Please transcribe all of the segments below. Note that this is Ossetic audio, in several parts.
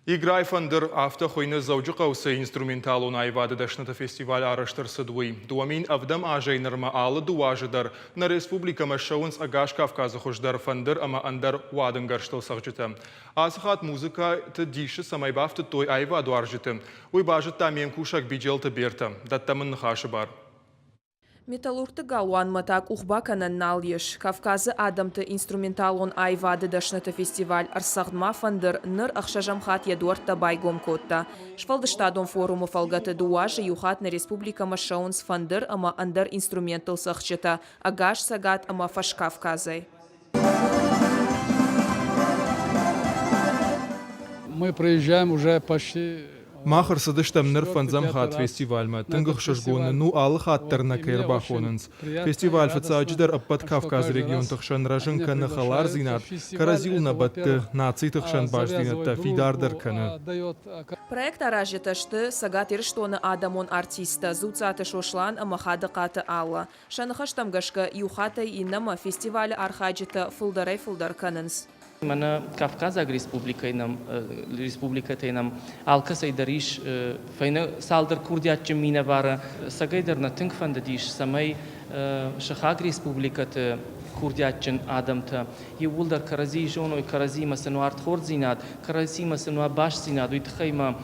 Играй фӕндыр, афтӕ хуыйны Дзӕуджыхъӕуы цы инструменталон аивады дӕсныты фестиваль арӕзт ӕрцыд, уый. 2007 азӕй нырмӕ алы дыууӕ азы дӕр нӕ республикӕмӕ ссӕуынц ӕгас Кавказы хуыздӕр фӕндыр ӕмӕ ӕндӕр уадынгӕрзтыл цӕгъджытӕ. Ацы хатт музыкӕты дисы цӕмӕй бафтыдтой аивадуарзджыты, уый базыдта ме мкусӕг Биджелты Бертӕ. Дӕттӕм ын ныхасы бар. Металлургты галуанмӕ та къух бакӕнӕн нал ис. Кавказы адӕмты инструменталон аивады дӕсныты фестиваль Ӕрцӕгъд-ма фӕндыр ныр ӕхсӕзӕм хатт йӕ дуӕрттӕ байгом кодта. Сфӕлдыстадон форумы фӕлгӕты дыууӕ азы иу хатт нӕ республикӕмӕ ссӕуынц фӕндыр ӕмӕ ӕндӕр инструменттыл цӕгъдджытӕ ӕгас Цӕгат ӕмӕ Фӕскавказӕй. Мы приезжаем уже почти Мах ӕрцыдыстӕм ныр фӕндзӕм хатт фестивальмӕ. Тынг ӕхсызгон нын у, алы хатт дӕр нӕ кӕй ӕрбахонынц. Фестиваль фыццаджыдӕр ӕппӕт Кавказы регионты хсӕн рӕзын кӕны хӕлардзинад, кӕрӕдзиуыл нӕ бӕтты, нациты хсӕн бастдзинӕдтӕ фидардӕр кӕны. Проект аразджытӕ сты Цӕгат Ирыстоны адӕмон артисттӕ Дзуццаты Сослан ӕмӕ Хадыхъаты Алла. Сӕ ныхӕстӕм гӕсгӕ, иу хаттӕй иннӕмӕ фестивалы архайджытӕ фылдӕрӕй-фылдӕр кӕнынц. Мӕнӕ Кавказаг республикӕйы нӕм, республикӕтӕй нӕм алкӕцӕй дӕр ис фӕйнӕ цалдӕр курдиатджын минӕвары. Цӕгӕйдӕр нӕ тынг фӕндыдис, цӕмӕй сыхаг республикӕты курдиатджын адӕмтӕ иууылдӕр кӕрӕдзийы зоной, кӕрӕдзимӕ сын уа ӕрдхорддзинад, кӕрӕдзимӕ сын уа бастдзинад. Уый тыххӕй ма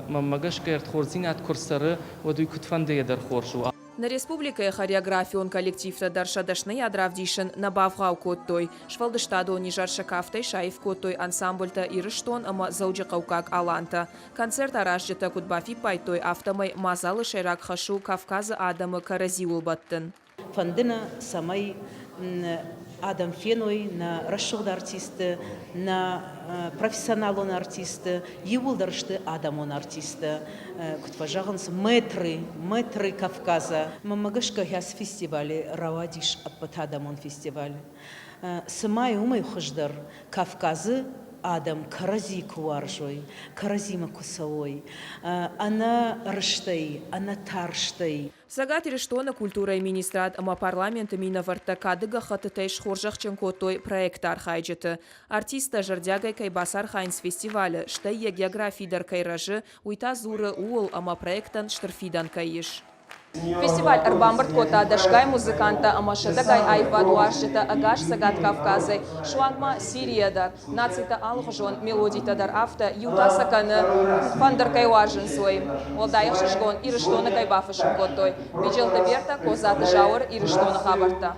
мӕнмӕ гӕсгӕ ӕрдхорддзинад куы рцӕры, уӕд уый куыдфӕндыйӕ дӕр хорз у. Нӕ республикӕйы хореографион коллективтӕ дӕр сӕ дӕсныйад равдисын нӕ бавгъау кодтой. Сфӕлдыстадон изӕр сӕ кафтӕй саив кодтой ансамбльтӕ Ирыстон ӕмӕ Дзӕуджыхъӕуккаг Алантӕ. Концерт аразджытӕ куыд бафиппайдтой, афтӕмӕй мадзалы сӕйраг хӕс у Кавказы адӕмы кӕрӕдзиуыл бӕттын. Фӕнды нӕ, цӕмӕй адӕм феной нӕ рӕсугъд артистты, нӕ профессионалон артистты, иууылдӕр сты адӕмон артисттӕ. Куыд фӕзӕгъынц, мэтры, мэтры Кавказа. Мӕнмӕ гӕсгӕ ацы фестивалы рауадис ӕппӕтадӕмон фестиваль. Цымӕ уымӕй хуыздӕр Кавказы адӕм кӕрӕдзи куы уарзой, кӕрӕдзимӕ куы цӕуой, ӕнӕ рыстӕй, ӕнӕ тарстӕй. Цӕгат Ирыстоны культурӕйы министрад ӕмӕ парламенты минӕвӕрттӕ кады гӕххӕттытӕй схорзӕхджын кодтой проекты архайджыты. Артисттӕ зӕрдиагӕй кӕй бацархайынц фестивалы, стӕй йӕ географи дӕр кӕй рӕзы, уый та дзуры ууыл, ӕмӕ проектӕн стыр фидӕн кӕй ис. Фестиваль ӕрбамбырд кодта дӕсгай музыканттӕ ӕмӕ сӕдӕгай аивадуарзджытӕ ӕгас Цӕгат Кавказӕй, суанг ма Сирийӕ дӕр. Нацитӕ алыхуызон мелодитӕ дӕр афтӕ, иу та сӕ кӕны, фӕндыр кӕй уарзынц, уый. Уӕлдай ӕхсызгон Ирыстоны кӕй бафысым кодтой. Биджелты Бертӕ, Козаты Зауыр, Ирыстоны хабӕрттӕ.